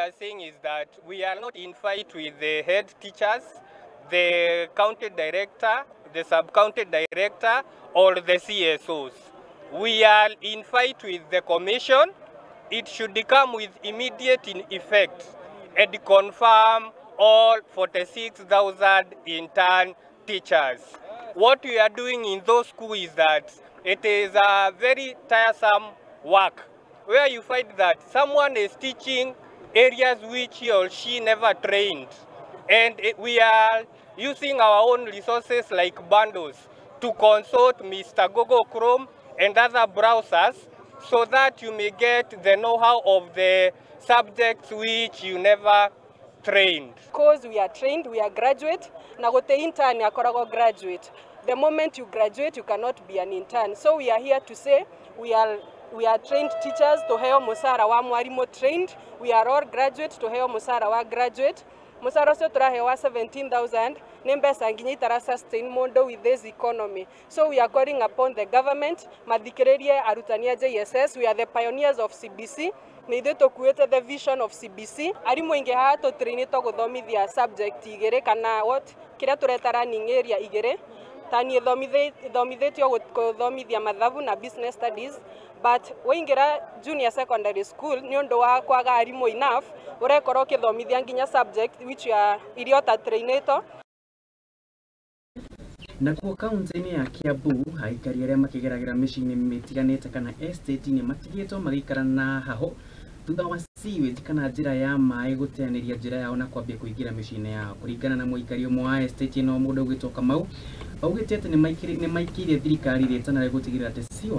we are saying is that we are not in fight with the head teachers, the county director, the sub-county director, or the CSOs. We are in fight with the commission. It should come with immediate in effect and confirm all 46,000 intern teachers. What we are doing in those schools is that it is a very tiresome work, where you find that someone is teaching areas which he or she never trained. And we are using our own resources like bundles to consult Mr. Google Chrome and other browsers so that you may get the know-how of the subjects which you never trained. Because we are trained, we are graduate, na gote intern akoragwo graduate. The moment you graduate, you cannot be an intern. So we are here to say we are trained teachers, tuheo musara wa mwarimu trained. We are all graduate, tuheo musara wa graduate. Musara ucio turahewa 17,000 nĩ mbeca nginya itara sustain mũndũ with this economy. So we are calling upon the government mathikĩrĩrie arutani a JSS. We are the pioneers of CBC, nĩ ithuĩ tũkuĩte the vision of CBC. Arimũ aingĩ haha tũtrainĩtwo gũthomithia subject igĩrĩ kana what kĩrĩa tũreta learning area igĩrĩ. Ta niĩ thomithĩtio gũthomithia mathabu na business studies, but waingĩra junior secondary school, nĩ ũndũ wa kwaga arimũ enough, ũrekora ũkĩthomithia nginya subject which you are iria ũtatrainĩtwo. Nakuo kaunti-inĩ ya Kiambu, aikari arĩa makĩgeragĩra mĩciĩ-inĩ mĩtiganĩte kana estate-inĩ matigĩtwo magĩikara na hahũ thutha wa sewage kana njĩra ya maĩ gũteanĩria njĩra yao na kwambia kũingĩra mĩciĩ-inĩ yao. Kũringana na mũikari ũmwe wa estate ĩno, mũndũ ũgwĩtwo Kamau, augĩte atĩ nĩ maikĩirie thirikari rĩtana rĩa gũtigĩrĩra atĩ sewer